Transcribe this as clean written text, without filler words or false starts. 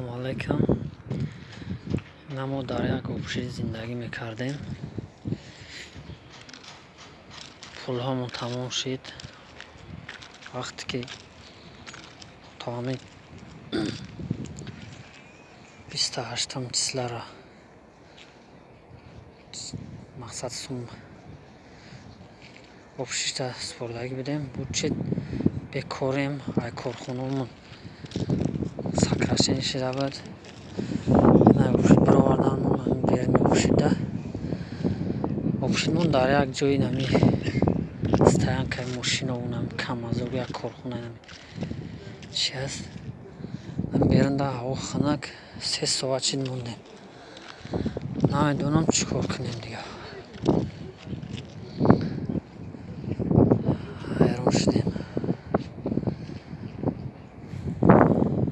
Ассалому алайкум. На, мо дар як общежит зиндагӣ мекардем. Пулҳомон тамом шид. Вақте ки то ҳамин 28-ум числара, мақсад, сум общежита супордагӣ будем, буд чи бекорем. Ай корхонаомон сокращение шида буд. Бироварданмон беруни общежита. Общежитмон дар як ҷои нами стоянкаи мошино, нами камазор, як корхона нами чи аст. Берунда ҳаво хунук, 3 соат шид мондем. Намедонам, чӣ кор кунем дигар.